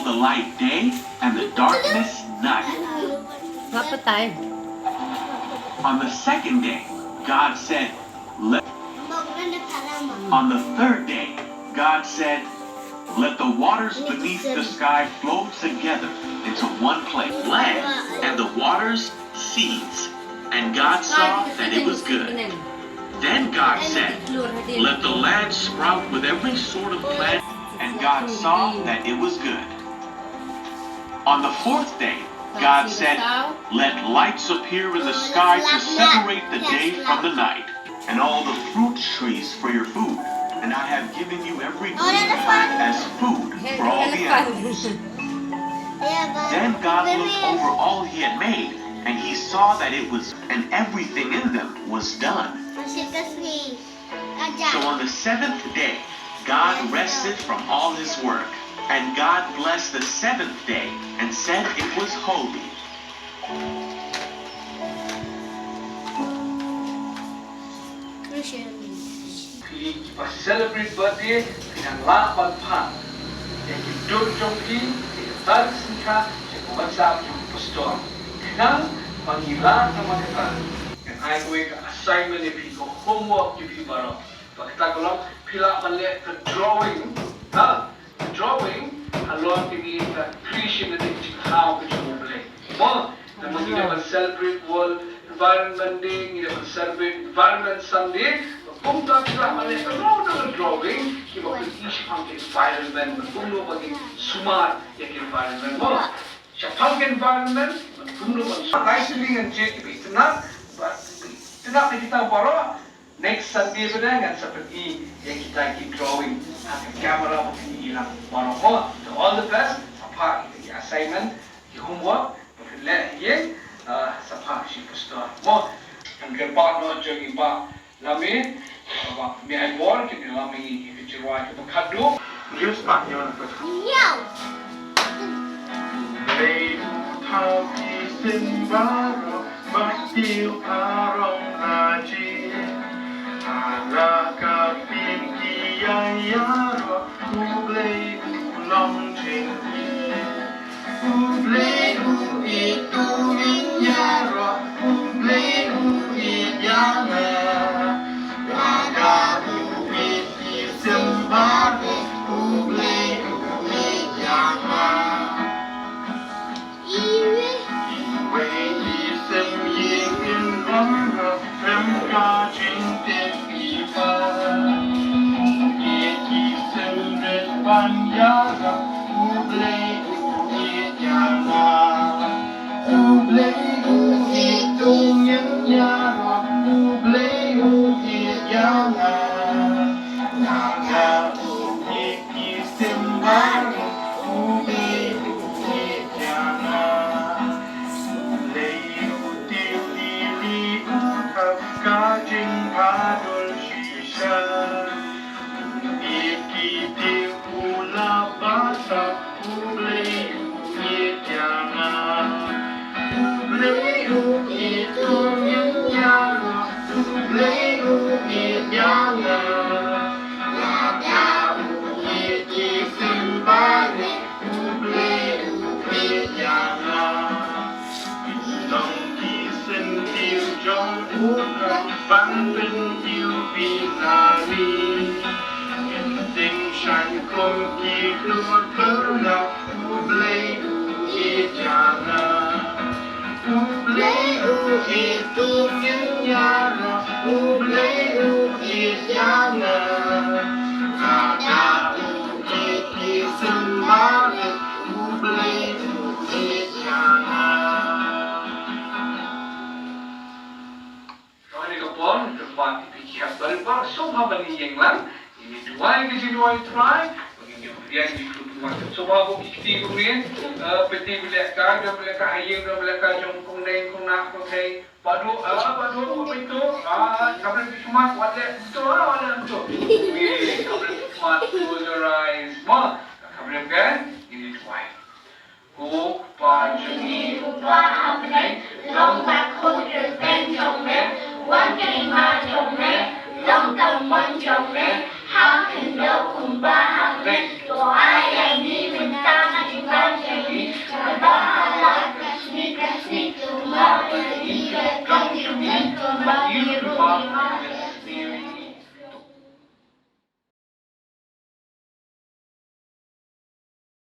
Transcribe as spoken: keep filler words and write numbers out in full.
the light day and the darkness night. Nga patai. On the second day, God said, let, on the third day, God said, let the waters beneath the sky flow together into one place. Land and the waters ceased, and God saw that it was good. Then God said, let the land sprout with every sort of plant, and God saw that it was good. On the fourth day, God said, let lights appear in the sky to separate the day from the night, and all the fruit trees for your food. And I have given you every green plant as food for all the animals. Then God looked over all he had made, and he saw that it was, and everything in them was done. So on the seventh day, God rested from all his work, and God blessed the seventh day and said it was holy. Phi kiba celebrate birthday, phi dang lah ban phah ïa ki dur jong phi ïa ka tarik synshar sha ka WhatsApp jong u pastor. Khnang ba ngi lah namar kata ngan ai kawei ka assignment ïa phi, ka homework ïa phi baroh. Ba kata ka long phi lah ban leh ka drawing. Ha? Drawing halor kine ki three shim na dei ka jinghaw ka jong U Blei. Mo, namar ngi dei ban celebrate World Environment Day, ngi dei ban celebrate Environment Sunday. Kumta phi lah ban leh ka long ka drawing kiba pyni shaphang ka environment, kumno ba ngin sumar ïa ka environment. Mo, shaphang ka environment, kumno ban sumar. Lai tylli ngan jied kiba itynnad, ba itynnad na kita baroh. Next Sunday pat ngan sa pyni ïa kita ki drawing ha ka camera ba phin ïohi lang baroh. Mo, to all the best. Sa phah ïa ki assignment, ki homework ba phin leh ïa, ah, sa phah sha u pastor. Mo, ngan kyrpad noh jong i Bah Lame, Bah Miaibor, kin ïalam ïa ngi ïa ka jingrwai kaba khadduh. Just pat ïa u. Blei u thaw ki sim baroh ba tiew pharong na ji. Ha la ka pit ki ïa ïaroh U Blei u long jingïeit. U Blei u ïeit u ngin ïaroh, U Blei u ïeit ïa nga. Lada u ïeit ki sim baroh, U Blei u ïeit ïa nga. Iwei i sim ïing in ong ha khlem ka jingtip i Kpa. Ïeit ki sim rit ban ïaroh, U Blei u ïeit ïa nga. U Blei u ïeit u ngin ïaroh, U Blei u ïeit ïa nga. Lada u ïeit ki sim baroh, U Blei u ïeit ïa nga. U Blei u tip i li u thap ka jingphadul shisha. U ïeit ki tip u la batai, U Blei u ïeit ïa nga. U Blei u ïeit u ngin ïaroh, U Blei u ïeit ïa nga. Lada u ïeit ki sim baroh, U Blei u ïeit ïa nga. Long ki syntiew jong u Trai ban pyntiew pynari. Ngin tyngshaiñ kum ki dur khyllap, U Blei u ïeit ïa nga. U Blei u ïeit u ngin ïaroh, U Blei u ïeit ïa nga. Lada u ïeit ki sim baroh, U Blei u ïeit ïa nga. Kane ka por, kyrpad ïa phi ki hep baroh, sngewbha ban ïeng lang. Ngin ïa duwai ka jingduwai U Trai, ba ngin ïa pdiang ïa ki khlur pynwan. Sngewbha buh ki kti kumne, eh, pynti pynlehkai, pynlehkai ha ïing, pynlehkai jong kong Deng, kong Nah, kong Thei. Bah Duh, ah, Bah Duh, Bah Duh, ah, khamriam ki khmat, wat leh to, ah, wat leh to. Wi, khamriam ki khmat, close your eyes. Mo, khamriam kan, ngin ïa duwai. Ko Kpa jong ngi uba ha bneng, long ba kyrpang jong me, wan ka hima jong me, long ka mon jong me, ha khyndew kumba ha bneng. To ai ïa ngi mynta ka jingma Thank you.